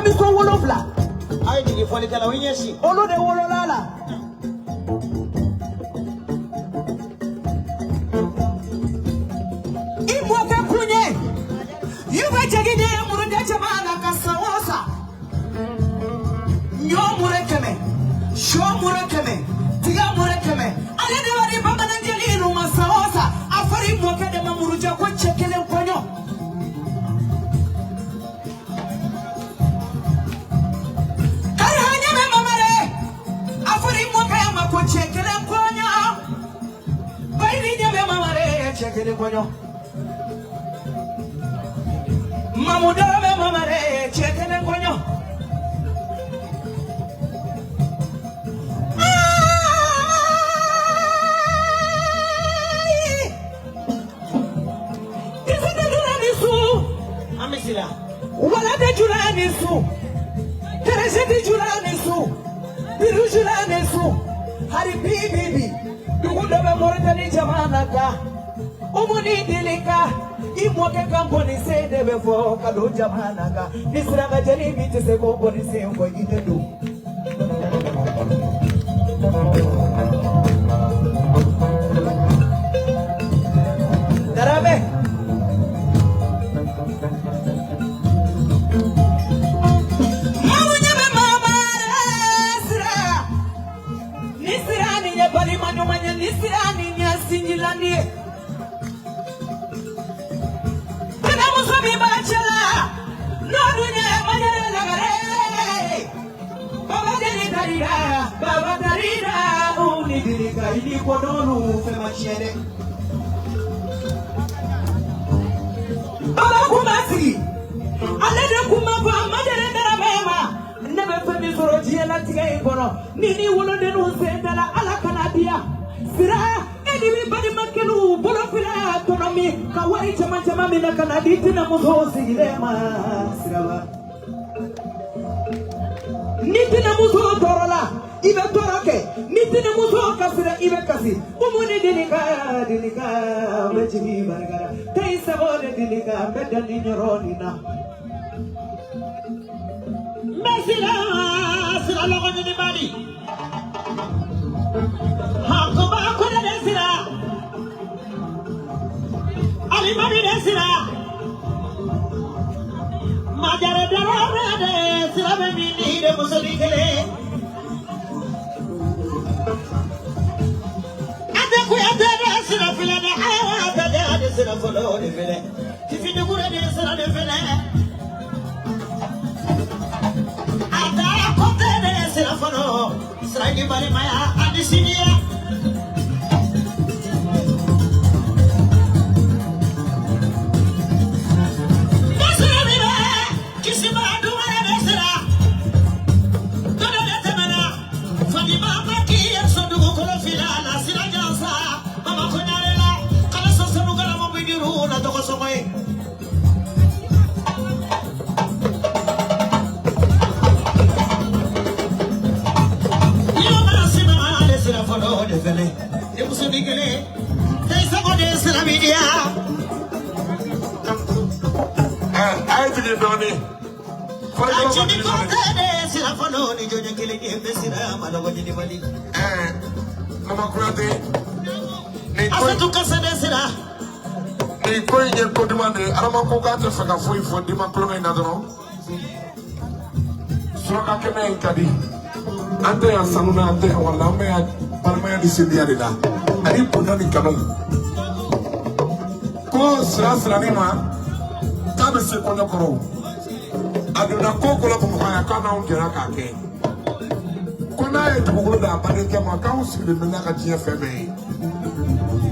Denmuso 7. A ye jigin fɔlikɛlaw i ɲɛsin. Olu de wolola la. I mɔkɛ kunɲɛ y'u bɛ jigin ni murujɛ caman na ka san o san. Ɲɔ mure 100, sɔ mure 100, tiga mure 100. Ale de b'a di bamanan jeli ninnu ma san o san. A fɔra i mɔkɛ de ma murujɛ ko cɛ kelen kɔɲɔ. Kari ɲɛ bɛ mamare. A fɔra i mɔkɛ ma ko cɛ kelen kɔɲɔ. Bayiri ɲɛ bɛ mamare cɛ kelen kɔɲɔ. Mamudu bɛ mamare cɛ kelen kɔɲɔ. Disi tɛ jula ni su. An bɛ sira. Wala tɛ jula ni su. Tɛrɛsi tɛ jula ni su. Biru jula ni su. Hali bi bi bi. Dugu dɔ bɛ Moritani jamana kan. Umu ni Dilika. I mɔkɛ ka nkɔni sen de bɛ fɔ ka don jamana kan. Ni siraka jeli min tɛ se k'o nkɔni sen fɔ i tɛ don. Darame. Mamu ɲɛ bɛ mamare sira. Ni sira ni ye balima ɲuman ye, ni sira ni ye sinjilani ye. Tɛnɛmuso min b'a cɛ la, n'o dun ye Majɛrɛ Lagare. Baba jeli darira, baba darira, u ni Dilika i ni kɔdɔnu fɛn ma tiɲɛ dɛ. Baba kun b'a sigi, ale de kun b'a fɔ a Majɛrɛ Darame ma. Ne bɛ fɛn min sɔrɔ diɲɛlatigɛ in kɔnɔ, ni ni wolodenninw sen dala Ala kana diya. Sira, e ni b'i balimakɛninw bolo filɛ tɔnɔ min ka wari caman caman minɛ ka na di tɛnɛmuso sigilen ma Siraba. Ni tɛnɛmuso tɔɔrɔla, i bɛ tɔɔrɔ kɛ. Ni tɛnɛmuso kasira, i bɛ kasi. Umu ni Dilika, Dilika, n bɛ jigin barika la. Teyi sago de Dilika, n bɛ dan nin yɔrɔ nin na. N bɛ sira sira lɔgɔ ɲini bali. Hakuba kure de sira. Alimami de sira. Majare darore de sira bɛ min ni de muso ni kelen. Ate kuyate de sira filɛ dɛ, ayiwa ate de de sira fɔlɔ de filɛ. Tifini kure de sira de filɛ. A taara kɔfɛ de sira fɔlɔ. Sira ni balimaya ani siniya. Sira min bɛ kisima dumare de sira. Dɔ de tɛmɛna. Fadima ma k'i ye sɔn dugukolo fila la sira jansa. Bamakɔ ɲare la. Kala sɔn sanu galama bi duuru la tɔgɔ sɔngɔ ye. Yoma sima de sira fɔlɔ de fɛnɛ. Ni muso ni kelen. Tɛ sago de sira mi diya. A ye jigin dɔɔnin. Fɔlikɛlaw ka Ajini jigin dɔɔnin. kɔntɛ de sira fɔlɔ ni jɔnya kelen ye bɛ sira ma lɔgɔ ɲini mali. Mama Kuyate, nin ko Asatu kasa de sira. nin ko in ye ko duman de ye. Adama ko k'a tɛ fɛ ka foyi fɔ dima kulonkɛ in na dɔrɔn. Suraka kɛnɛ in ka di. An tɛ yan sanu na, an tɛ yan wari la, an bɛ yan balimaya ni sindiya de la. Ani bonya ni kanu. Ko sira siranin ma k'a bɛ se kɔɲɔ kɔrɔ. A donna ko o ko la Bamakɔ yan k'a n'anw jɛra k'a kɛ. Ko n'a ye dugukolo d'a badenkɛ ma k'anw sigilen bɛ n'a ka diɲɛ fɛn bɛɛ ye.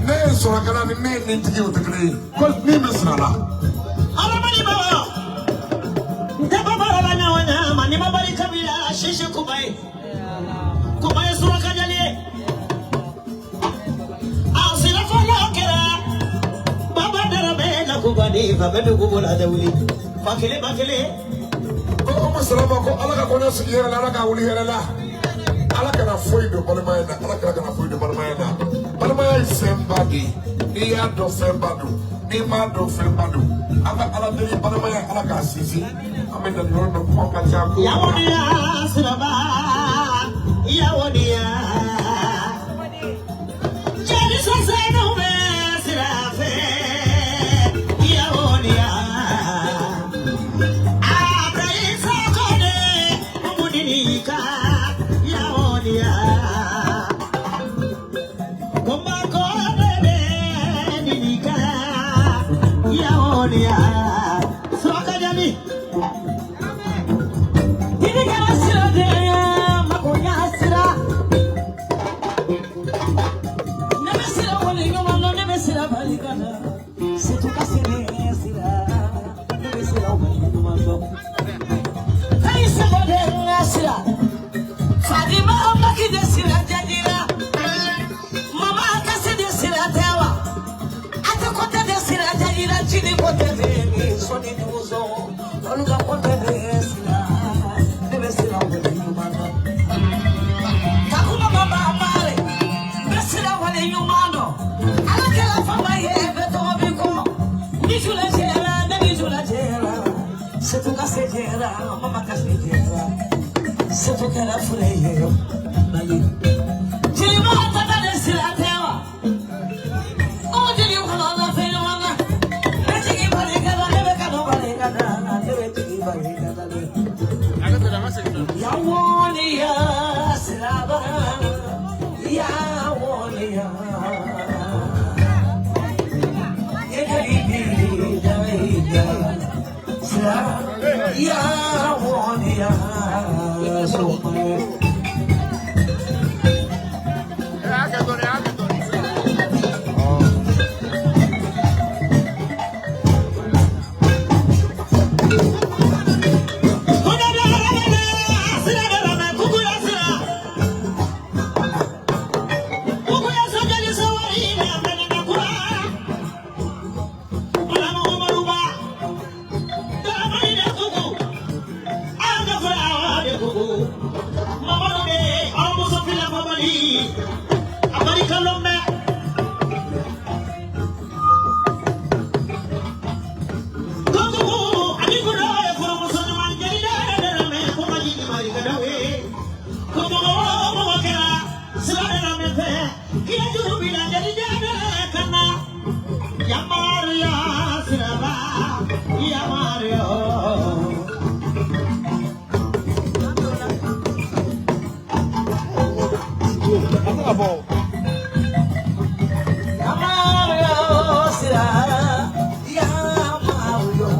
Ne ye sɔrɔkɛla ni ne ye nin tigi ye o tɛ kelen ye. Ko min bɛ sira la. Adamadi baba. N tɛ baba la ɲɔgɔn ɲɛ ma ni ma barika b'i la sisi kuba ye. Kuba ye suraka jali ye. A sira fɔlɔ kɛra. Baba darame la kuba ni fa bɛ dugu la tɛ wuli. Fa kelen ba kelen. Ko Umu Salama ko Ala ka kɔɲɔ sigi hɛrɛ la, Ala k'a wuli hɛrɛ la. Ala kana foyi don balimaya in na, Ala kana foyi don balimaya in na. Balimaya ye fɛnba de ye. N'i y'a dɔn fɛnba don. N'i m'a dɔn fɛn ba don. An ka Ala deli balimaya Ala k'a sinsin. An bɛ na yɔrɔ dɔ kuma ka ca ko. Yawoniya siraba, yawoniya. Jeli sɔsɛnu bɛ sira fɛ, yawoniya. Abrahim Sakode, Mumudinika, yawoniya. Kumba kode ninika, yawoniya. Suraka jali. Dini kɛra sira de ye, makoɲa sira. Ne bɛ sira wale ɲuman na, ne bɛ sira barika la. Setu ka sɛnɛ sira, ne bɛ sira wale ɲuman dɔn. Kayi saba de n ka sira, Fadima Maki de sira jajira. Mama Kase de sira tɛ wa? Ate kote de sira jajira, jini kote de ni sɔni ni woso. Olu ka kote de sira, ne bɛ sira wale ɲuman dɔn. Kakuma mama mare, bɛ sira wale ɲuman dɔn. Ala kɛra fama ye, bɛɛ tɔgɔ b'i kɔ. Ni jula jɛra, ne ni jula jɛra. Setu ka se jɛra, mama ka se jɛra. Setu kɛra fure ye, Mali. Jeliba tata de sira tɛ wa? O jeli kɔnɔ fɛn ɲuman na. Ne jigi barika la, ne bɛ kanu barika la, ne bɛ jigi barika la de. Yawoniya siraba, yawoniya. Yawoniya soma. Yamario sira, Yamario.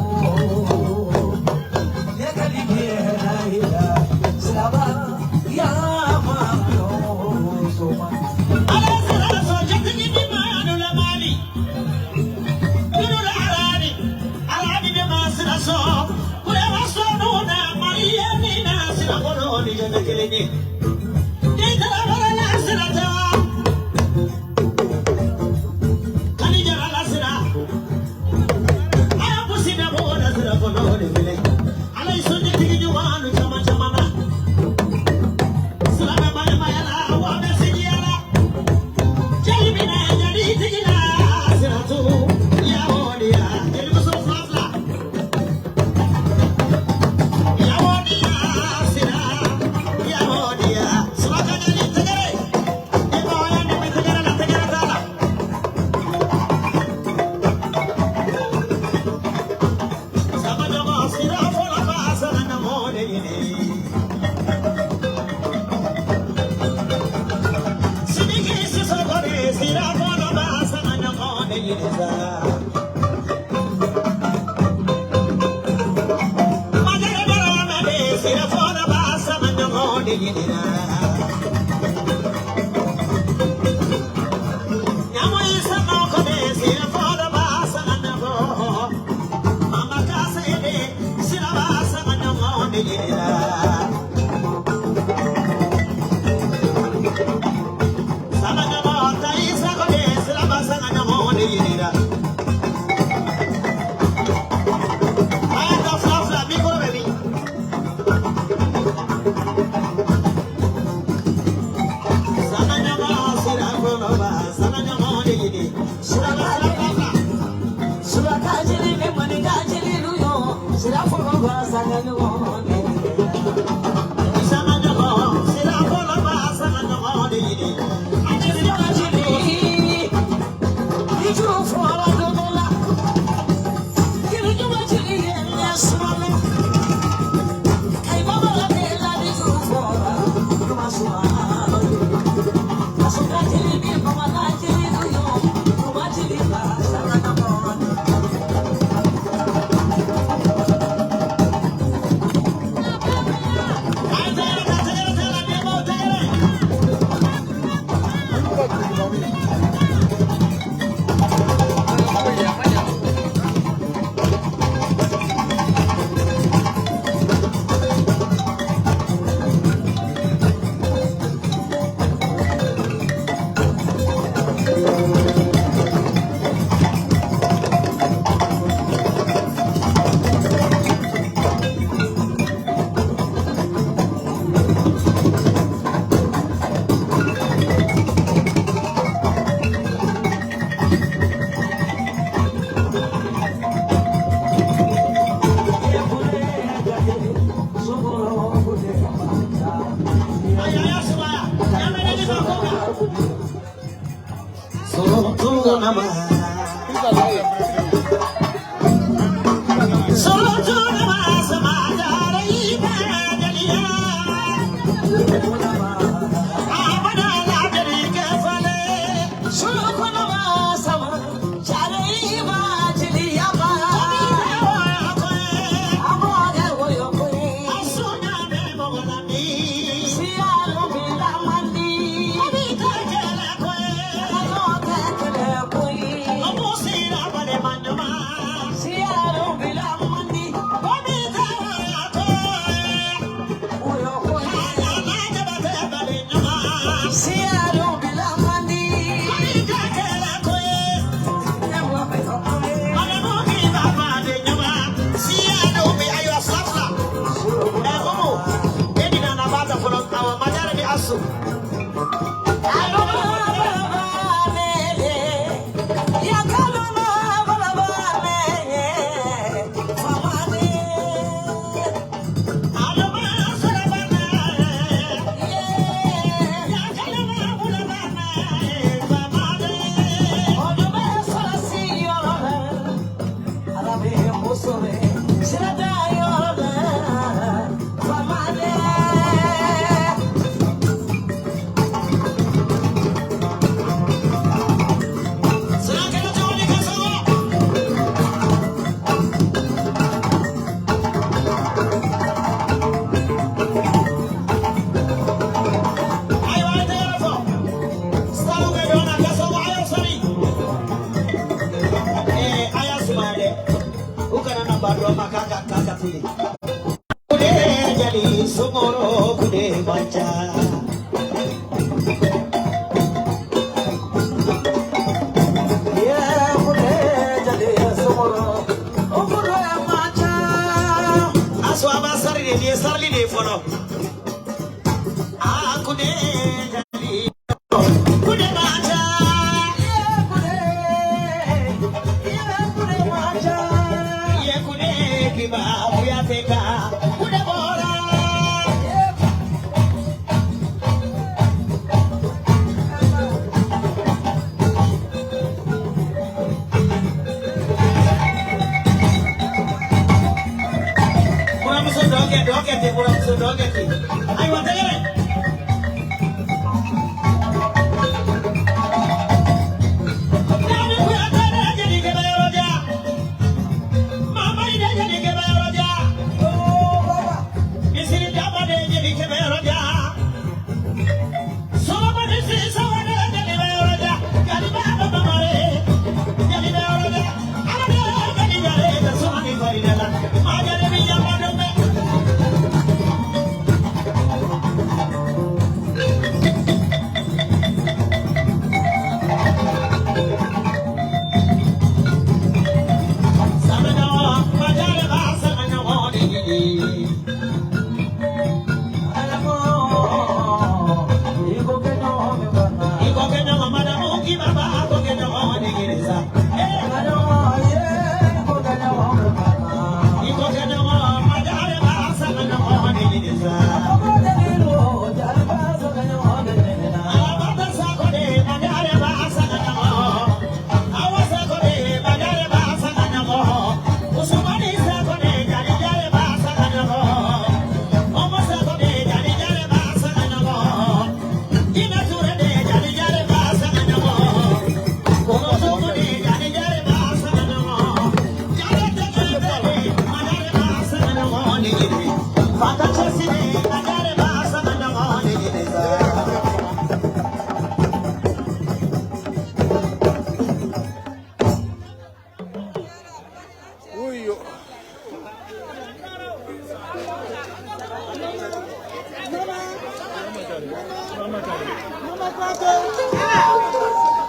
Yekaligera siraba, Yamario soma.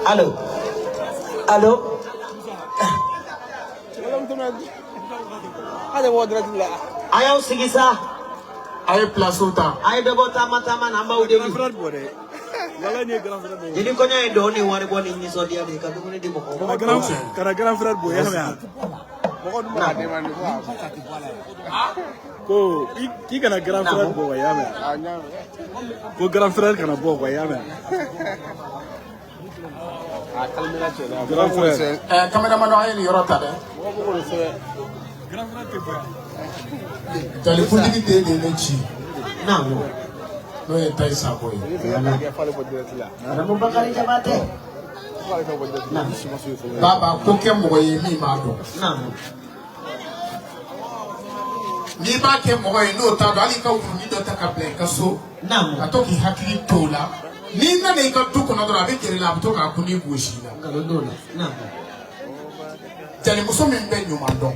Allo allo a y'aw sigi sa a ye place ta a ye dɔ bɔ taama taama na an b'aw deli jeli kɔɲɔ ye dɔn ni wari bɔ ni nisɔndiya de ye ka dumuni di mɔgɔw ma. Kana grand frère bonya mɛ ko i kana grand frère bɔ wa y'a mɛn ko grand frère kana bɔ wa y'a mɛn. Grand frère. Caméraman an ye nin yɔrɔ ta dɛ. Grand frère tɛ bɔ yan. Jalikuntigi den de ye ne ci. Naamu. N'o ye Tayi Sako ye. Adamu Bakari Jabate. Naamu. Baba ko kɛ mɔgɔ ye min b'a dɔn. Naamu. N'i b'a kɛ mɔgɔ ye n'o t'a dɔn, hali i ka wulunin dɔ ta ka bila i ka so. Naamu. Ka to k'i hakili to o la. N'i nana i ka du kɔnɔ dɔrɔn a bɛ gɛrɛ i la, a bɛ to k'a kun gosi i la. Nkalon t'o la. Naamu. Jalimuso min bɛ ɲuman dɔn.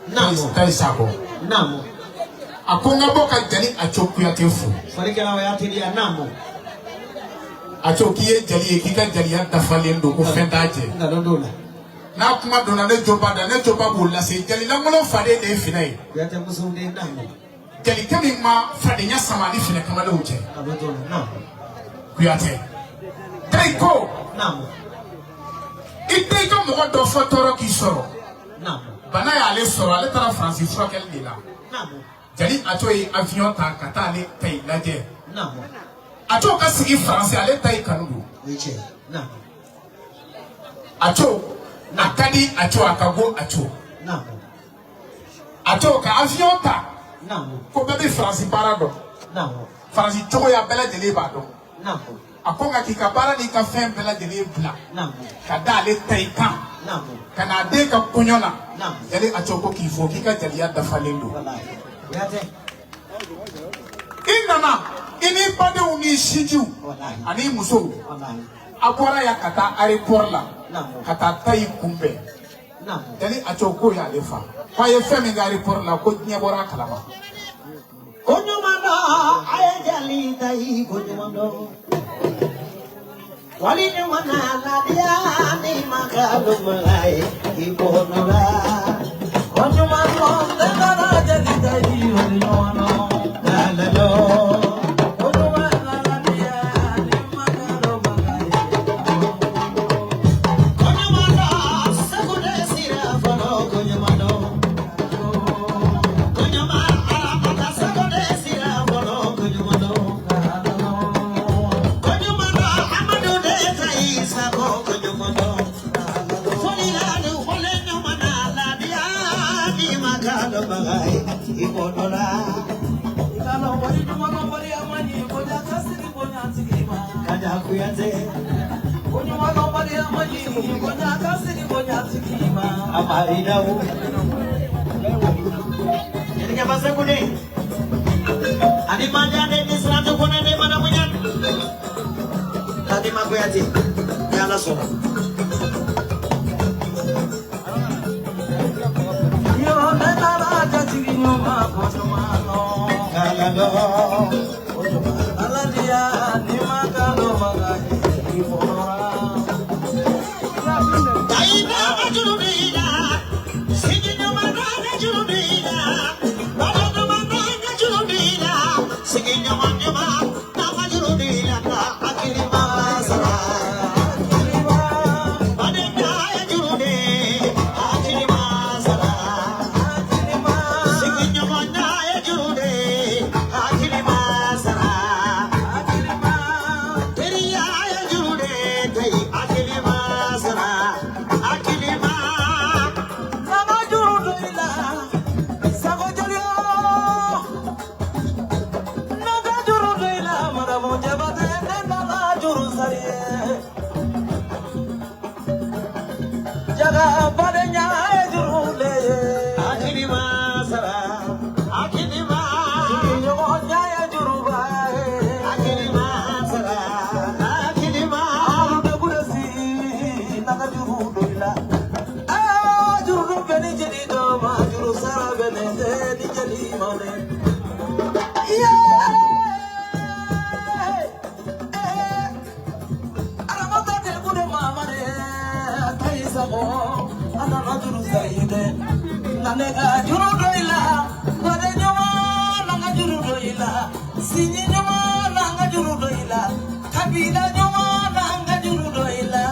Naamu. Tayi Sako. Naamu. A ko n ka bɔ ka Jali Aco Kuyate fo. Fɔlikɛlaw y'a teliya. Naamu. Aco k'i ye jali ye, k'i ka jaliya dafalen don, ko fɛn t'a jɛ. Nkalon t'o la. N'a kuma donna ne joba da, ne joba b'o lase. Jali lankolon faden de ye finɛ ye. Kuyate musow de ye. Naamu. Jalikɛ min ma fadenya sama ni finɛ kamalenw cɛ. Nkalon t'o la. Naamu. Kuyate. Tayi ko. Naamu. I tɛ i ka mɔgɔ dɔ fɔ tɔɔrɔ k'i sɔrɔ. Naamu. Bana y'ale sɔrɔ, ale taara Faransi furakɛli de la. Naamu. Jali Aco ye avion ta ka taa ale Tayi lajɛ. Naamu. Aco ka sigi Faransi, ale Tayi kanu don. O ye tiɲɛ. Naamu. Aco a ka di Aco, a ka go Aco. Naamu. Aco ka avion ta. Naamu. Ko bɛɛ bɛ Faransi baara dɔn. Naamu. Faransi cogoya bɛɛ lajɛlen b'a dɔn. Naamu. A ko nka k'i ka baara n'i ka fɛn bɛɛ lajɛlen bila. Naamu. Ka da ale Tayi kan. Naamu. Ka n'a den ka kɔɲɔ la. Naamu. Jali Aco ko k'i fo, k'i ka jaliya dafalen don. Walahi. Kuyate. I nana i n'i badenw n'i sinjiw Walahi. ani musow. Walahi. A bɔra yan ka taa aéroport la. Naamu. Ka taa Tayi kunbɛn. Naamu. Jali Aco k'o y'ale fa. K'a ye fɛn min kɛ aéroport la, ko diɲɛ bɔra a kalama. Ko ɲuman dɔn, a ye jali Tayi ko ɲuman dɔn. Wali ɲuman na ladiya ni ma kalon ye i bɔnɔ la. Ko ɲuman dɔn, Ne nana jali Tayi wali ɲuman dɔn. la la dɔn. Ko ɲuman nana diya ni ma kalon maga ye. Ko ɲuman dɔn, segu de sira fɔlɔ ko ɲuman dɔn. Ko ɲuman alamata segu de sira fɔlɔ ko ɲuman dɔn. Ko ɲuman dɔn, Amadu de Tayi Sako ko ɲuman dɔn. Fɔlilanu fɔle ɲuman na ladiya ni ma kalon maga ye i bɔnɔ la. I ka dɔn wali ɲuman dɔn wali a ma ɲi, bonya ka sigi bonya tigi ma. Kaja Kuyate. Ko ɲuman dɔn wali a ma ɲi, bonya ka sigi bonya tigi ma. Amaridaw. Jelikɛ Basekune. Ani Manja ni Siratu Kone ni Mana Munya. Tadima Kuyate. Ni Ala sɔnna. Yo ne nana jatigi ɲuman ko ɲuman dɔn. Kala dɔn. Ala diya ni ma kalon maga ye i bɔra. Tayina ka juru b'i la. Sigi ɲuman na ka juru b'i la. Balo ɲuman na ka juru b'i la. Sigi ɲuman ɲuman na ka juru b'i la. Ka hakili ma sara. Badenya ye juru de ye, hakili ma sara. Sigi ɲuman na ye juru de ye, hakili ma sara. Teriya ye juru de ye, hakili ma sara. Hakili ma. Nana juru don i la, sago joli o. Nana juru don i la, madamu Jabate, ne nana juru sari ye. Jaga badenya ye juru de ye. Hakili ma sara. Hakili ma. Sigiɲɔgɔnya ye juruba ye. Hakili ma sara. Hakili ma. Amadu de Kuresi, nana juru don i la. Aa, juru dun bɛ ni jeli dɔ ma, juru sara bɛ ne tɛ ni jeli ma dɛ. Ye! Aramata de kude mamare, Tayi Sako, a nana juru sari dɛ. Nka ne ka juru don i la, baden ɲuman na ka juru don i la, sinji ɲuman na ka juru don i la, kabila ɲuman na ka juru don i la.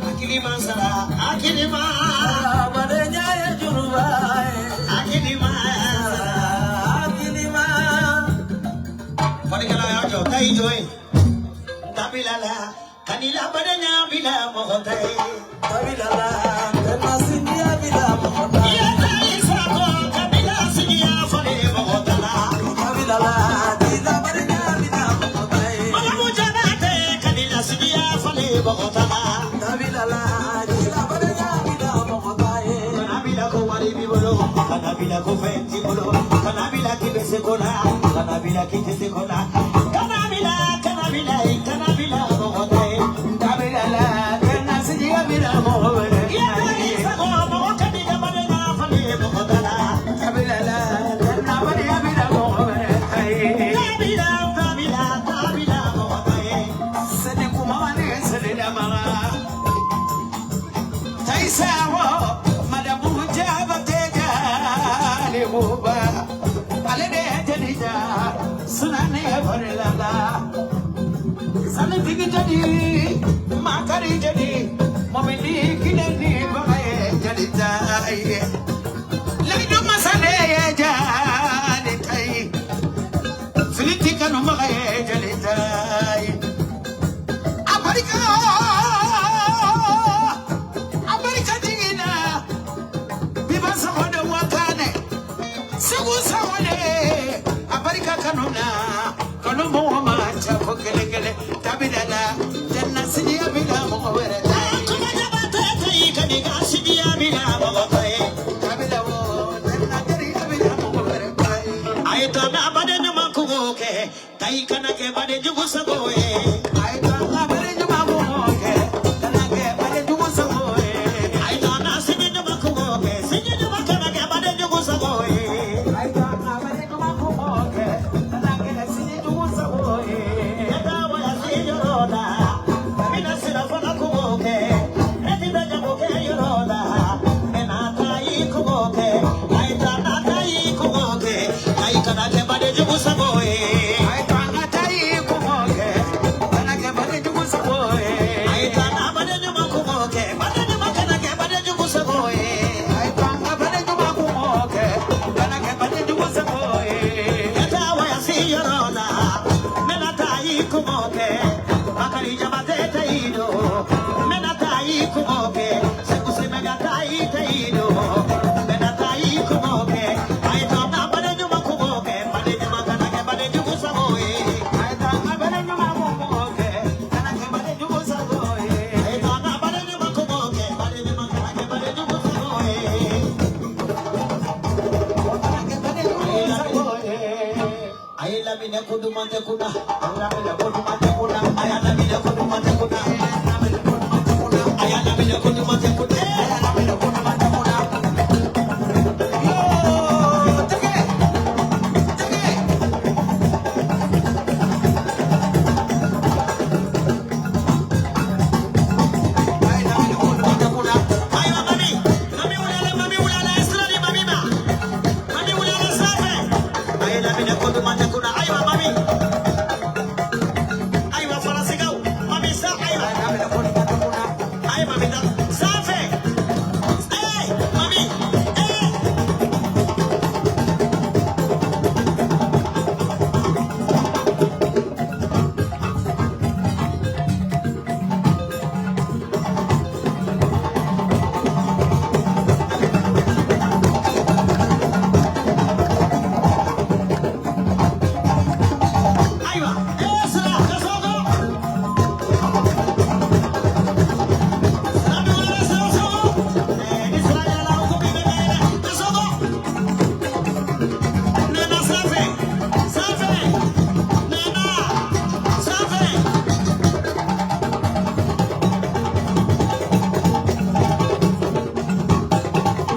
Hakili ma sara. Hakili ma. Badenya ye juruba ye. Hakili ma sara. Hakili ma. Fɔlikɛla y'a jɔ, Tayi jɔ yen. Tabila la. Kanila badenya bila mɔgɔ tɛ ye. Kabila la tɛna sinjiya bila mɔgɔ tɛ ye. I ye sakɔ kabila sinjiya falen mɔgɔ tɛ la. Kabila la tila badenya bila mɔgɔ tɛ ye. Malamu Jabate kanila sinjiya falen mɔgɔ tɛ la. Kabila la tila badenya bila mɔgɔ tɛ ye. Kana bila ko wari b'i bolo, kana bila ko fɛn t'i bolo, kana bila k'i bɛ se ko la, kana bila k'i tɛ se ko la, kana bila kana bila kana bila mɔgɔ tɛ ye. Kabila la tɛna sinjiya bila mɔgɔ wɛrɛ. I ye sakɔ mɔgɔ ka di ka badenya falen mɔgɔ tɛ la. Kabila la tɛna badenya bila mɔgɔ wɛrɛ tɛ ye. Kabila kabila kabila mɔgɔ tɛ ye. Sɛnɛ kuma ni sɛnɛ dama. Taisawo madamu Jabate jalibuba ale de jelija sunane farila sanitigi jadi makari jadi mobili kineni bagaye jelija laidu masale jali tai filiti kanu magaye jelija abarika abarika jigina biba sahoda wakane segu sahode abarika kanuna kanu mo ma cha ko kele kele tabidala janna sijiya bila mo were Kuma Jabate kai kaniga sinjiya bila mɔgɔ tɛ ye. Tabila wo janna jariya bila mo were tai. A ye to na baden ɲuman kungo kɛ, tayi kana kɛ baden jugu sago ye. Ay to na bare juma mo ke kana ke bare jugu sago ye. A ye to na sinji ɲuman kungo kɛ, sinji ɲuman kana kɛ baden jugu sago ye. Ay to na bare juma mo ke kana ke siji jugu sago ye. Ne taa waya si yɔrɔ la, mina sira fana kungo kɛ, ne ti bɛ jago kɛ yɔrɔ la, mɛ na taa i kungo kɛ, a ye taa na taa i kungo kɛ, tayi kana kɛ baden jugu sago ye. Ay to na tai ko ke kana ke bare jugu sago ye. A ye taa na baden ɲuman kungo kɛ, baden ɲuman kana kɛ baden jugu sago ye. Ay to na bare juma mo ke kana ke bare jugu sago ye. Ne taa waya si yɔrɔ la, mɛ na taa i kungo kɛ, Bakari Jabate tayi do, mɛ na taa i kungo kɛ, Segu Sɛmɛga tayi tayi do, mɛ na taa i kungo kɛ, a ye taa na baden ɲuman kungo kɛ, baden ɲuman kana kɛ baden jugu sago ye. Ay to na bare juma mo ke kana ke bare jugu sago ye. A ye taa na baden ɲuman kungo kɛ, baden ɲuman kana kɛ baden jugu sago ye. Kana ke bare jugu sago ye. A ye laminɛ ko duman tɛ kunna, Lamina ko duman tɛ kunna. a y'a laminɛ ko duman tɛ kunna, Lamina ko duman tɛ kunna. a y'a laminɛ ko duman tɛ kunna. Lamina ko duman tɛ kunna. Yo, tɛgɛ, tɛgɛ. Ay, lamina ko duman tɛ kunna. Ayiwa mami, mami wulala, mami wulala, sira di mami ma. Mami wulala sira fɛ. A ye laminɛ ko duman tɛ kunna. Ayiwa mami. Ayiwa Faransikaw, mami sa ayiwa. Ay, lamina ko duman tɛ kunna. A ye mami ta sanfɛ. Ee mami, ee. Ayiwa, ee sira, Kasogo. Sira bi wulala, sira sogo. Ee ni sira yɛlɛla, o ko b'i bɛ yɛlɛ. Kasogo. Nana sanfɛ, sanfɛ. Nana, sanfɛ.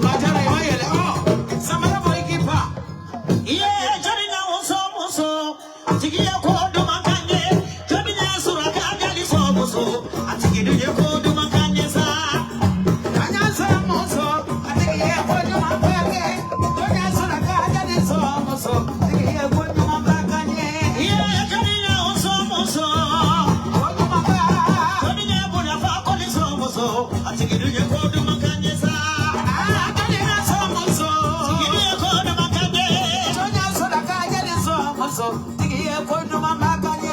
Majara, i ma yɛlɛ. Ɔ, samara bɔ i k'i pa. Iye jɔnni na muso muso, a tigi ye ko duman kan ye. Jɔnni ɲɛ sɔrɔ k'a jali fɔ muso, a tigi dun ye ko duman kan ye sa. Anya sɔrɔ muso, a tigi ye ko ɲuman ba kɛ. Jɔnya sɔrɔ k'a jali sɔrɔ muso, a tigi ye ko ɲuman ba kan ye. Iye jɔnni na muso muso, Ko ɲuman ba. jɔnni ɲɛ bonya fa kɔli sɔrɔ muso, a tigi dun ye ko duman kan ye sa. Ah, jɔnni na sɔrɔ muso. Tigi dun ye ko duman kan ye. Jɔnya sɔrɔ k'a jali sɔrɔ muso, tigi ye ko ɲuman ba kan ye.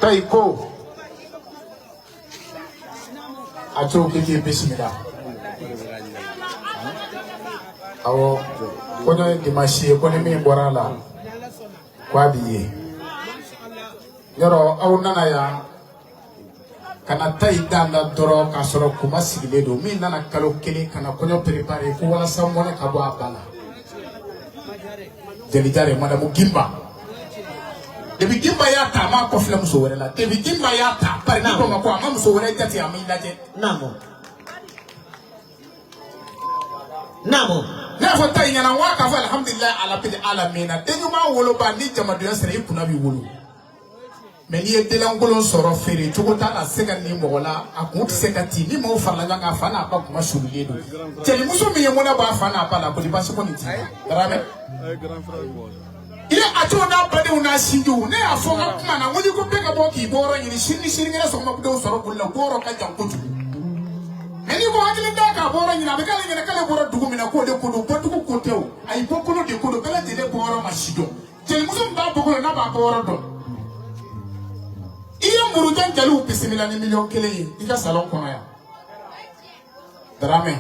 Taiko a cogo k'i bisimila awɔ kɔɲɔ ye dimanche ye ko ni min bɔra a la k'a b'i ye yɔrɔ aw nana yan ka na ta i dan la dɔrɔn k'a sɔrɔ kuma sigilen don min nana kalo kelen ka na kɔɲɔ préparer ko walasa mɔnɛ ka bɔ a ba la Jeli Madame Gimba. Depuis Gimba y'a ta a m'a kɔfilɛ muso wɛrɛ la. Depuis Gimba y'a ta bari ni Bamakɔ a ma muso wɛrɛ jate a m'i lajɛ. Naamu. Naamu. Ne y'a fɔ ta in ɲɛna n ko a k'a fɔ alihamudulilayi alabili alamina den ɲuman woloba ni jamadonya sera i kunna b'i wolo. Mais n'i ye denlankolon sɔrɔ feere cogo t'a la a tɛ se ka nin mɔgɔ la a kun tɛ se ka ci ni maaw farala ɲɔgɔn kan a fa n'a ba kuma surulen don. Cɛnimuso min ye mɔnɛ bɔ a fa n'a ba la koli baasi ko nin t'i la. Darame. I ye a t'o n'a badenw n'a sinjiw ne y'a fɔ n ka kuma na n ko n'i ko bɛɛ ka bɔ k'i bɔyɔrɔ ɲini sini ni sinikɛnɛ sɔgɔma denw sɔrɔ boli la bɔyɔrɔ ka jan kojugu. Mais n'i ko hakili t'a k'a bɔyɔrɔ ɲini a bɛ k'ale ɲɛna k'ale bɔra dugu min na k'o de ko don bɔdugu ko tɛ o ayi bɔkolo de ko don bɛɛ lajɛlen bɔyɔrɔ ma si dɔn cɛnimuso min b'a bɔkolo n'a b'a bɔyɔrɔ dɔn. I ye murujan jaliw bisimila ni 1,000,000 ye i ka salon kɔnɔ yan. Darame.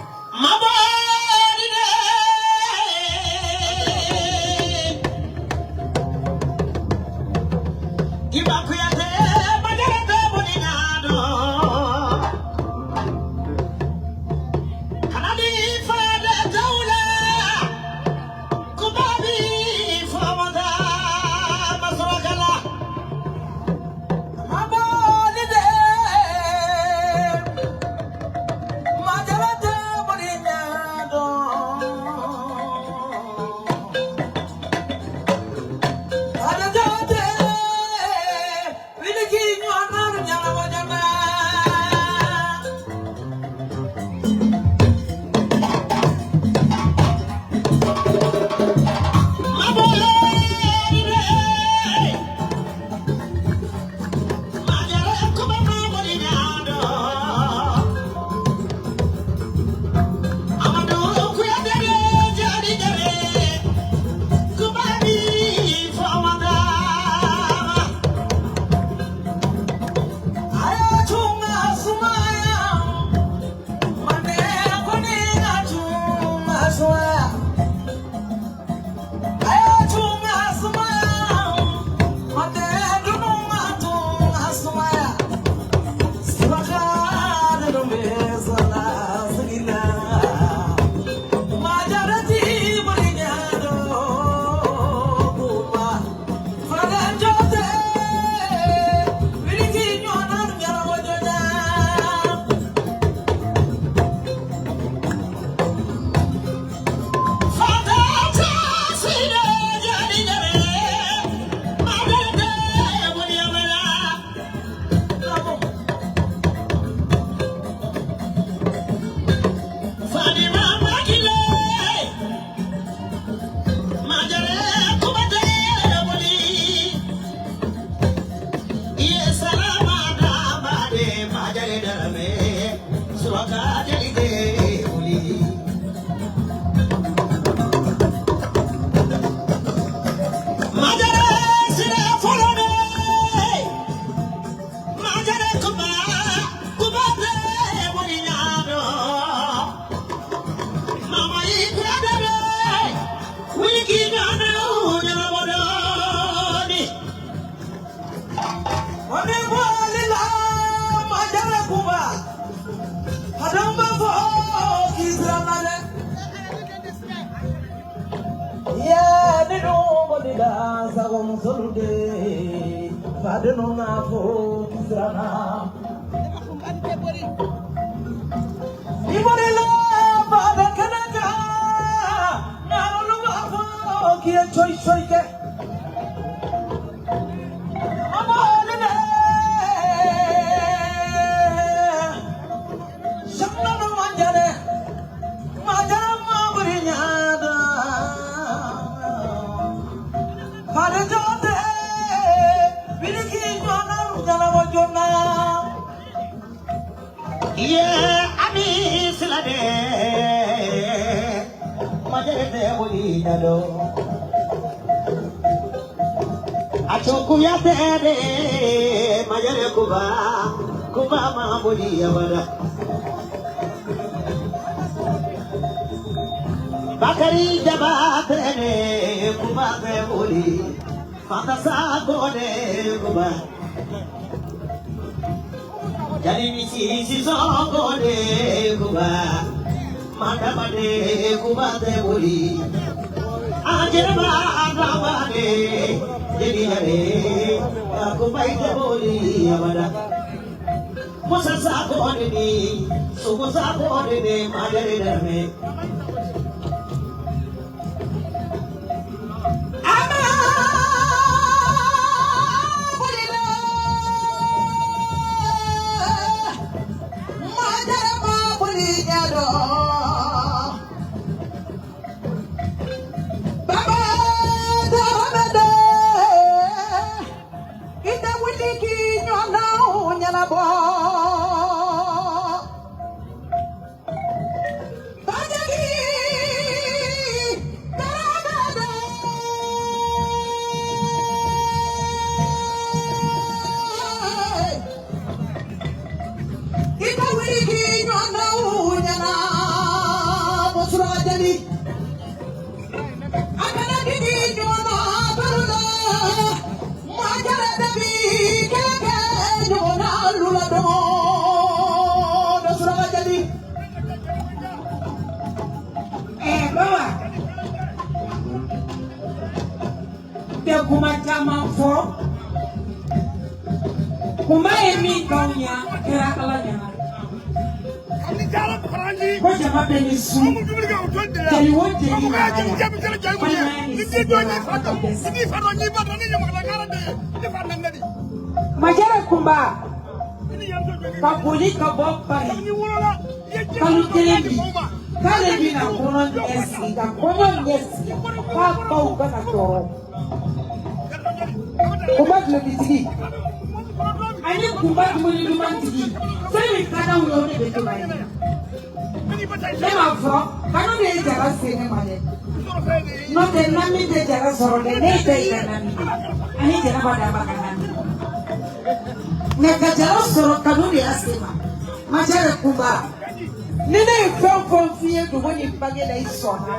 Sago musolu de fadenu na fo kisirana Iborila fada kanaka narolu bafo kiye choi choi ke Amalene Shamna manjare majara maburi nyada Yeah, ami silade majere boli nado achoku ya tere majere kuba kuba ma boli yawara Bakari jaba tere kuba te boli fata sa gone kuba Jali si si so gone kuba mada made kuba te boli ajeba agawade jeli hare kuba te boli abada Musa sa gone ni sugu sa gone ni majere darme Majara Kumba ka boli ka bɔ Paris kalo kelen bi k'ale bɛna kɔnɔ ɲɛ sigi ka kɔɲɔ ɲɛ sigi k'a baw kana tɔɔrɔ Kumba dulokitigi ani Kumba dumuni duman tigi fɛn min ka d'anw ye o de bɛ to ka ye ne m'a fɔ kanu de ye jara se ne ma dɛ n'o tɛ nami tɛ jara sɔrɔ dɛ ne tɛ i ka nami ani jara d'a ma ka nami nka ka jara sɔrɔ kanu de y'a se ma Majara Kumba ni ne ye fɛn o fɛn f'i ye dogo ni bange la i sɔnna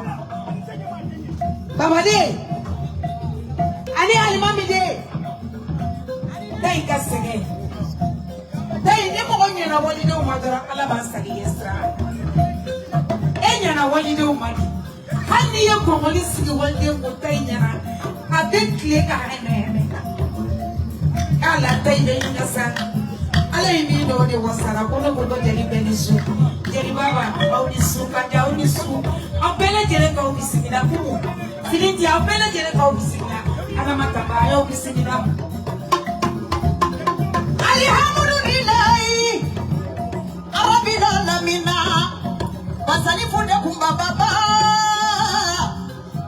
babaden ani alimamiden da in ka sɛgɛn da in ni mɔgɔ ɲɛna walidenw ma dɔrɔn Ala b'a segin i ye sira e ɲɛna walidenw ma di hali n'i ye kɔngɔli sigi waliden ko ta in ɲɛna a bɛ tile ka hɛmɛ hɛmɛ k'a la ta in bɛ ɲinɛ sa Ala ye min dɔw de wasara ko ne ko ko jeli bɛɛ ni su jeli baba aw ni su ka di aw ni su aw bɛɛ lajɛlen k'aw bisimila kumu fini di aw bɛɛ lajɛlen k'aw bisimila Adama Taba a y'aw bisimila. Alhamdulilayi Rabbil alamina Basani funde kumba baba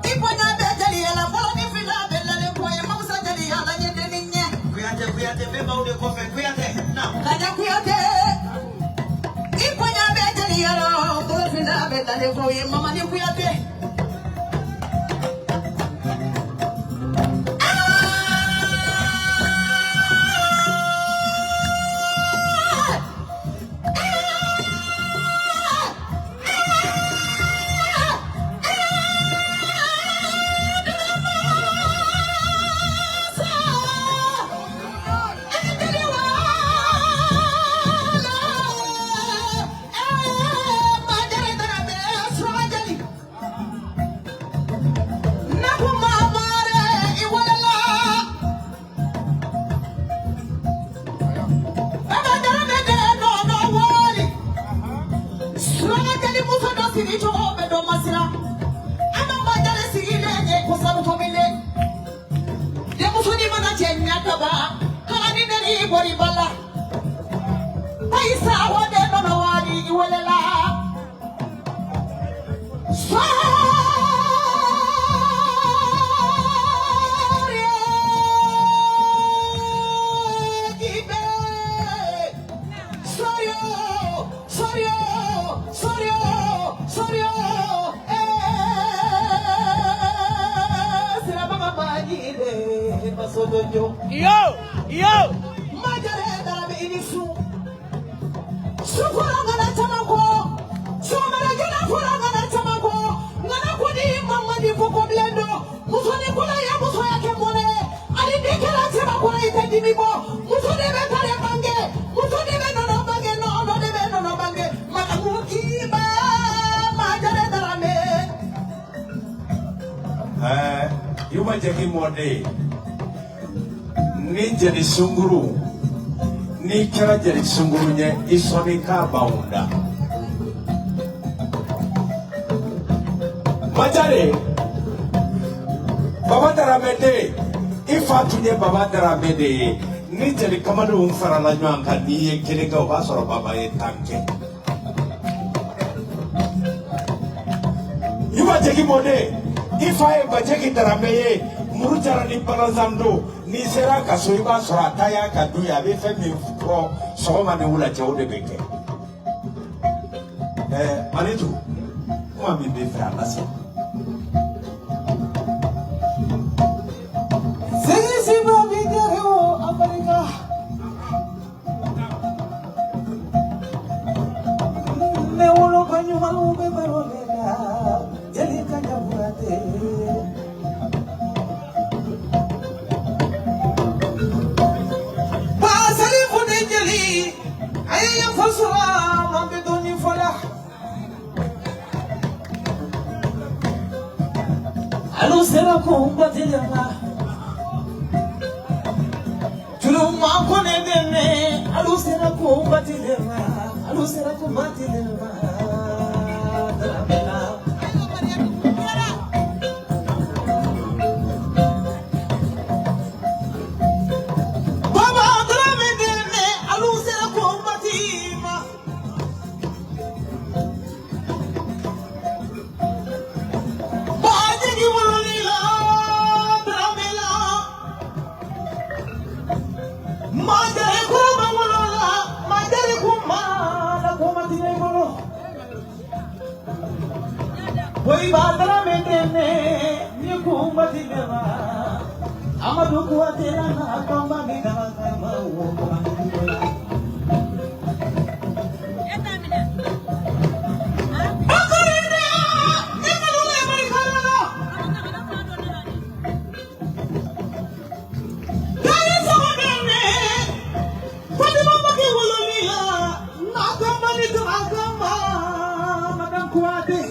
Iponya be jeli ala fɔlɔ ni fila bɛ lale ko ye mamusa jeli ala ɲɛ denni ɲɛ Kuyate Kuyate bɛɛ b'aw de kɔfɛ Kuyate na Kaja Kuyate Iponya be jeli ala fɔlɔ fila bɛ lale ko ye mamani Kuyate Denmusonin mana cɛ ɲɛ kaban kana ni neni bɔri ba la Ayisa wa den nɔnɔ wari i welela Yo, yo. Majare darabe inisu. Sukura ngana tamako. Sumara gina fura ngana tamako. Ngana kudi mama di fuko blendo. Musoni kula ya muso ya kemone. Ali dikela tamako na ite dimibo. Musoni be tare bange. Musoni be nono bange no no de be nono bange. Makamuki ba majare darabe. Eh, yuba jeki mode. Ni jeli sunguru ni kɛra jeli sunguru ɲɛ i sɔnni k'a b'anw da. Majare Baba Darame den i fa tun ye Baba Darame de ye ni jeli kamalenw farala ɲɔgɔn kan n'i ye kelen kɛ o b'a sɔrɔ Baba ye 10 kɛ. Yuba Jeki Mɔden i fa ye Bajeki Darame ye muru jara ni balazan don. N'i sera ka so i b'a sɔrɔ a ta y'a ka du ye a bɛ fɛn min fɔ sɔgɔma ni wula cɛ o de bɛ kɛ. Ɛɛ Malitu kuma min b'i fɛ a lase. Sisi ma bi jɛre o Amerika. Ne wolo ka ɲumanw bɛ baro de la jeli ka ɲabura tɛ. Alu sera kumba tilema Tuluma kone deme Alu sera kumba tilema Alu sera kumba tilema Dramena Baba drame deme Alu sera kumba tilema Boy badra metene ni kumbati lema Amadu kuatela na kamba ni dama kama wo kama Bakarina ni malule marikana Dali sabane Fatima maki wolonia na kamba ni dama kamba madam kuate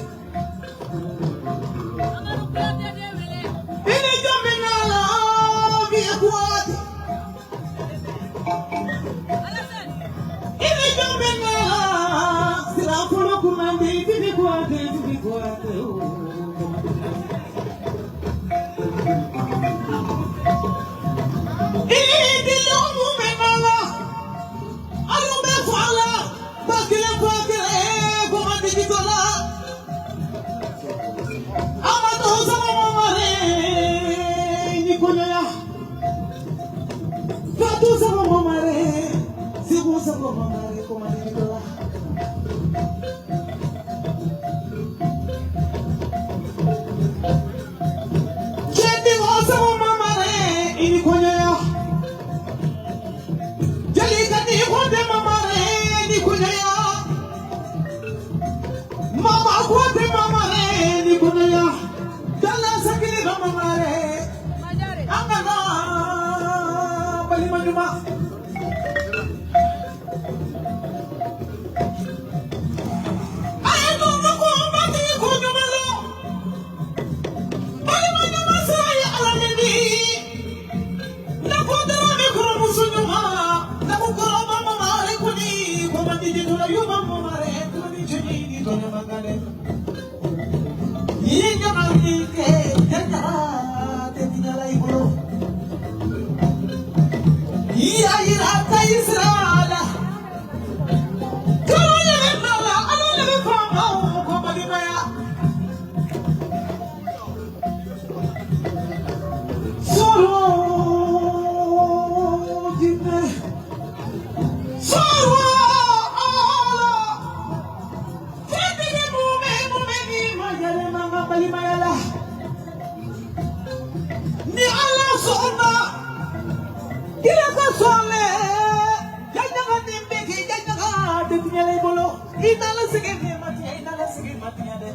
sigi min ma tiɲɛ i n'ala sigi ma tiɲɛ dɛ.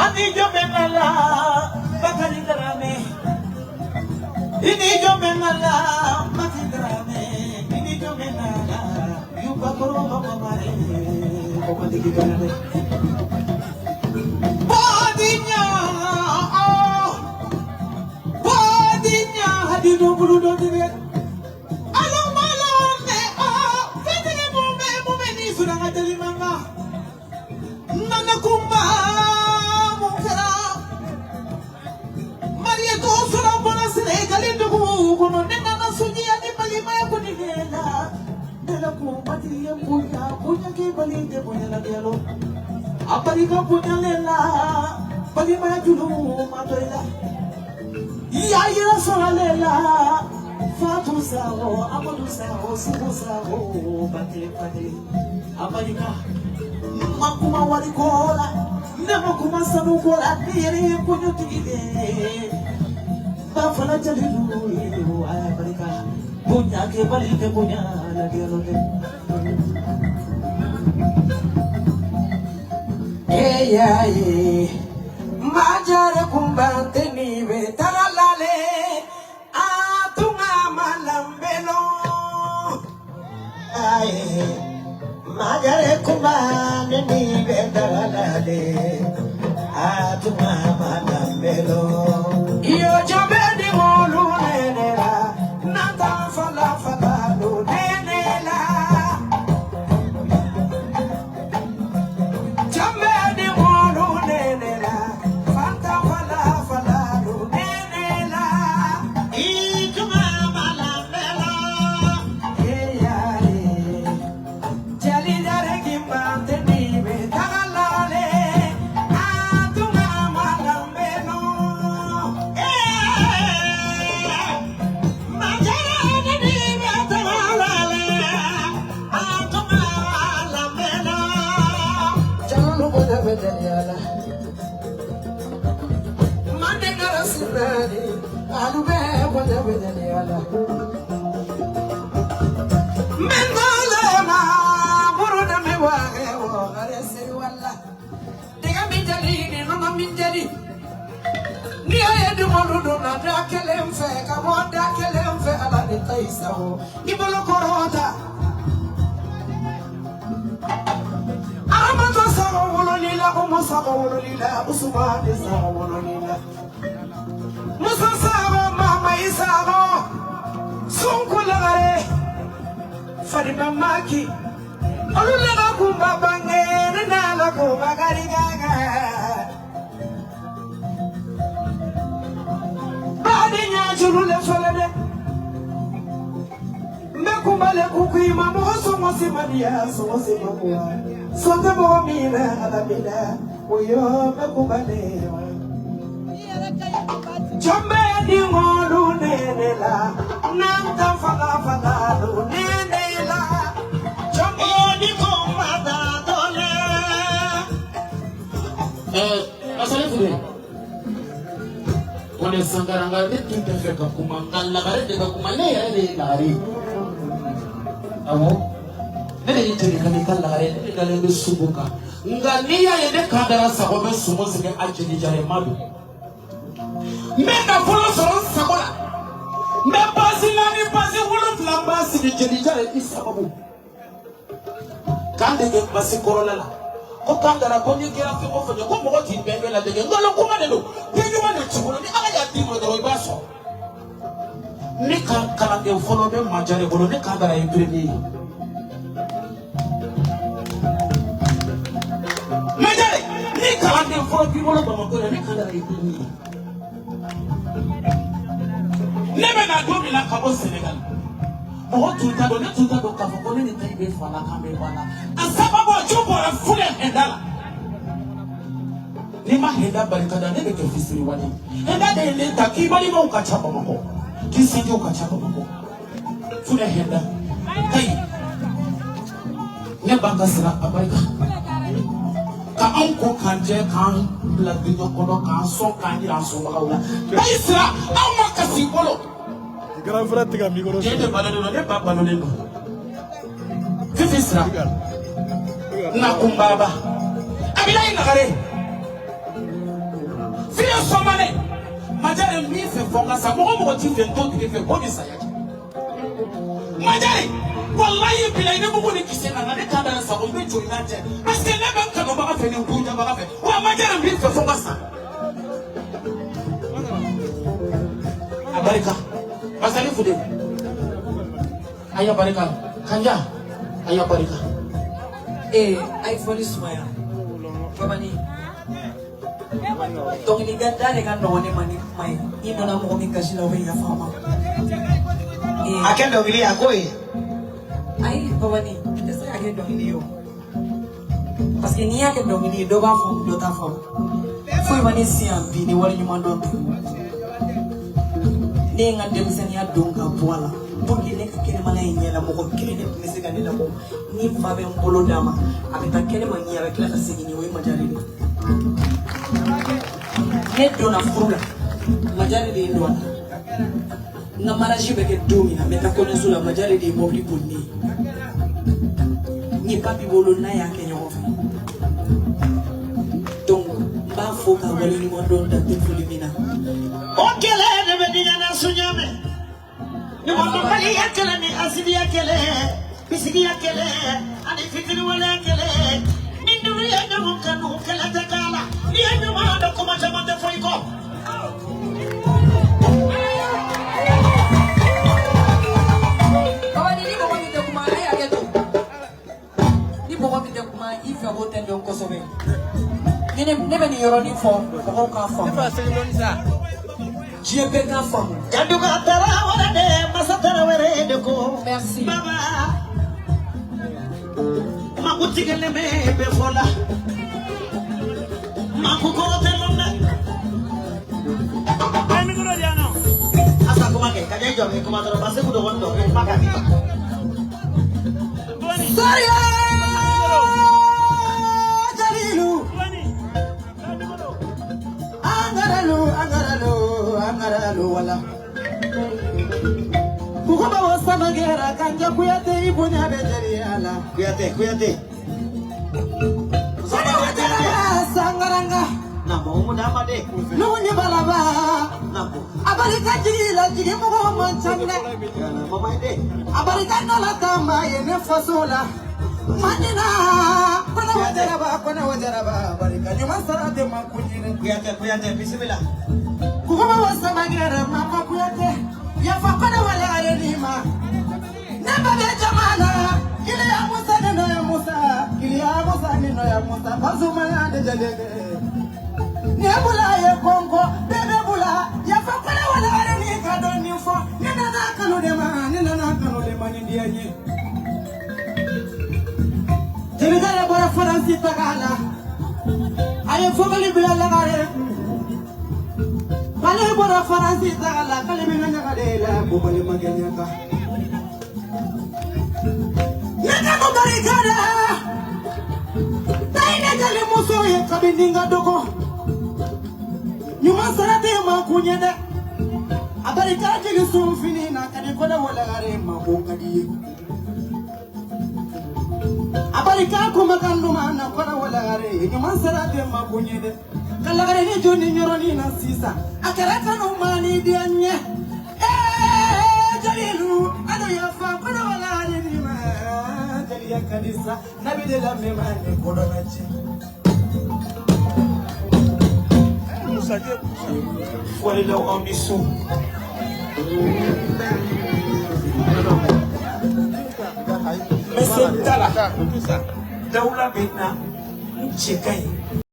Ani jɔn bɛ na la Bakari Darame, i ni jɔn bɛ na la Mati Darame, i ni jɔn bɛ na la Yuba Koroba Mamare, Komatigi Darame. Bodinya, oh, bodinya, hadi do bulu do dire. Alo malo ne oh, fetele mume mume ni suranga jali manga. Nana kumba mukera. Maria to sura bona Senegal ndugu kono ne nana sunya ni balima ya kunigela. Nela kumba tiye punya punya ke bali de punya la dialo. Aparika punya lela balima ya julu matoila. Ya yera sora lela Fatou Sao, Amadou Sao, Sibu Sao, Bakele Bakele. Aparika makuma warikola, ne makuma sanukola, niyere kunyotigile. Bafala jalilu ilu aparika punya ke bali ke punya la dialo de. Eya ye majare kumbante ni be taralale atunga malambelo aye majare kumbante ni be taralale atunga malambelo iyo jambe di molu nenela nata fala fala lo nenela jambe di molu nenela fanta fala fala lo nenela Ituma malambelo eya jali jare kimbante ni be taralale atunga malambelo Jalolu boda bedeliala Mande garasinani alube boda bedeliala Mendole ma buruda me wa wo garesi walla Diga minjali ni no minjali Ni aye du moludu na dakelem fe ka mo dakelem fe ala ni taisawo Ibolo korota Aramatu sago wololila Umu sago wololila Usumani sago wololila Musa sago Mama isago Sunku lagare Fadima maki Olulaga kumba bange Nala kumba garigaga Badinya jurule folele Mekumbale kukuima Moso mosi madia Sosi makuwa Sote momina alamina Uyo mekumbale Jambe di ngolu nenela Nanta fala fala lu nenela Jambe di kumba dole Asale Fure Kone sangaranga ne tun tɛ fɛ ka kuma nka lagare de ka kuma ne yɛrɛ de ye lagare ye. Awɔ ne de ye jeli ka lagare ne de dalen bɛ sugu kan nka n'i y'a ye ne kan dara sago bɛ sumo sɛgɛ a jeli jara ma don. N bɛ nafolo sɔrɔ n sago la n bɛ basi 4 basi 7 n b'a sigi jeli jara i sababu. K'an dege basi kɔrɔla la ko kan dara ko n'i kɛra fɛn o fɛn ye ko mɔgɔ t'i bɛn bɛɛ ladege nkalon kuma de don den ɲuman de t'i bolo ni Ala y'a d'i ma dɔrɔn i b'a sɔrɔ. Ne ka kalanden fɔlɔ bɛ Majare bolo ne kan dara ye premier ye. Majare ni kalanden fɔlɔ b'i bolo Bamakɔ yan ne kan dara ye premier ye. Ne bɛ na don min na ka bɔ Senegal mɔgɔ tun t'a dɔn ne tun t'a dɔn k'a fɔ ko ne ni ta in bɛ fa la k'an bɛ ba la a sababu jo bɔra Fulɛ hɛnda la n'i ma hɛnda barikada ne bɛ kɛ fisiriwale ye hɛnda de ye ne ta k'i balimaw ka ca Bamakɔ k'i sinjiw ka ca Bamakɔ Fulɛ hɛnda kayi ne b'an ka sira a barika ka anw ko k'an jɛ k'an bila dingɛ kɔnɔ k'an sɔn k'an yira an sɔnbagaw la kayi sira anw ma kasi i bolo. Grand frère tɛ ka micro Cɛ de balolen don ne ba balolen don. Fifi sira na kunbaba Abilayi Lagare fiye sɔmane Majare min fɛ fɔ n ka sa mɔgɔ mɔgɔ t'i fɛ n t'o tigi fɛ ko ni saya cɛ Majare walayi bilayi ni mugu ni kisɛ nana ne kan da sago n bɛ joli n'a cɛ parce que ne bɛ n kanubaga fɛ ni n burujabaga fɛ wa Majare min fɛ fɔ n ka sa a barika Basali Fude a y'a barika Kanja a y'a barika. Ee a ye fɔli sumaya Babani dɔnkili ka da de ka nɔgɔn ne ma ni kuma ye n'i donna mɔgɔ min gasi la o bɛ yafa n ma. A kɛ dɔnkili ye a k'o ye. Ayi Babani i tɛ se ka kɛ dɔnkili ye o parce que n'i y'a kɛ dɔnkili ye dɔ b'a faamu dɔ t'a faamu foyi ma ne si yan bi ni wari ɲuman dɔn tɛ ne ye n ka denmisɛnninya don ka bɔ a la pour que ne ka kɛnɛmana in ɲɛ la mɔgɔ kelen de tun bɛ se ka ne labɔ ni n fa bɛ n bolo d'a ma a bɛ taa kɛnɛma ɲɛ a bɛ tila ka segin ni o ye Majare de ye ne donna furu la Majare de ye n don a la n ka mariage bɛ kɛ don min na n bɛ taa kɔɲɔso la Majare de ye mobili boli ne ye n ye papi bolo n'a y'a kɛ ɲɔgɔn fɛ donc n b'a fo ka waleɲuman dɔn dan tɛ foli min na. O kɛlɛ de bɛ diɲɛ na suɲamɛ ɲumanbaliya kɛlɛ ni asidiya kɛlɛ bisigiya kɛlɛ ani fitiriwaleya kɛlɛ ni dun ye ɲɔgɔn kanu kɛlɛ tɛ k'a la n'i ye ɲuman dɔn kuma caman tɛ fɔ i kɔ. Babani ni mɔgɔ min tɛ kuma a ye hakɛ to ni mɔgɔ min tɛ kuma i fɛ ko tɛ dɔn kosɛbɛ ne bɛ nin yɔrɔnin fɔ mɔgɔw k'a faamu diɲɛ bɛɛ k'a faamu. Jaduga tarawele de masa tarawele de ko. Merci. Baba maku tigɛlen bɛ bɛɛ fɔ la maku kɔrɔ tɛ lɔn dɛ. Asa kuma kɛ ka jɛ jɔ kɛ kuma dɔrɔn parce que dɔgɔnin dɔ kɛ kuma ka di. Sariya Jalilu Angaralu angaralu angaralu wala Kukuba wo samagera Kanja Kuyate ibunya be jeliya la Kuyate Kuyate Sani wajaraba sangaranga Na mo na de Nuhuni balaba Na mo Abarika jigi la jigi mɔgɔ man ca dɛ Mama de Abarika nɔ la taama ye ne faso la Manina kɔnɔ wajaraba kɔnɔ wajaraba abarika ɲuman sara tɛ ma ko ɲini Kuyate Kuyate bisimila Kukuba wo samagera mama Kuyate yafa kɔnɔ walare ni ma ne ba bɛ jama la kiliya Musa ni nɔ ya Musa kiliya Musa ni nɔ ya Musa Pasuma ya de jalege ne bula ye kɔnkɔ bɛɛ bɛ bula yafa kɔnɔ walare ni ka dɔn nin fɔ ne nana kanu de ma ne nana kanu de ma ni diya n ye. Jelikɛ de bɔra Faransi taga la a ye fɔkali bila lagare k'ale bɔra Faransi taga la k'ale bɛ na ɲaga de la ko balimakɛ ɲaga. Ne ka ko barika da tayi ne jali muso ye kabini n ka dɔgɔ ɲuman sara tɛ ma kun ye dɛ a barika jigi sun fini na ka di kɔnɛ walagare ma ko ka di ye. A barika kumakan duman na kɔnɛ walagare ɲuman sara tɛ ma kun ye dɛ ka lagare ni joni yɔrɔnin na sisan a kɛra kanu ma ni diya n ye ee Jalilu alo yafa kɔnɛ walagare ni ma jeliya ka di sa nabi de la mɛma ne kodɔnna cɛ. Walilaw aw ni su. N bɛ se da la dawula bɛ n na n cɛ ka ɲi.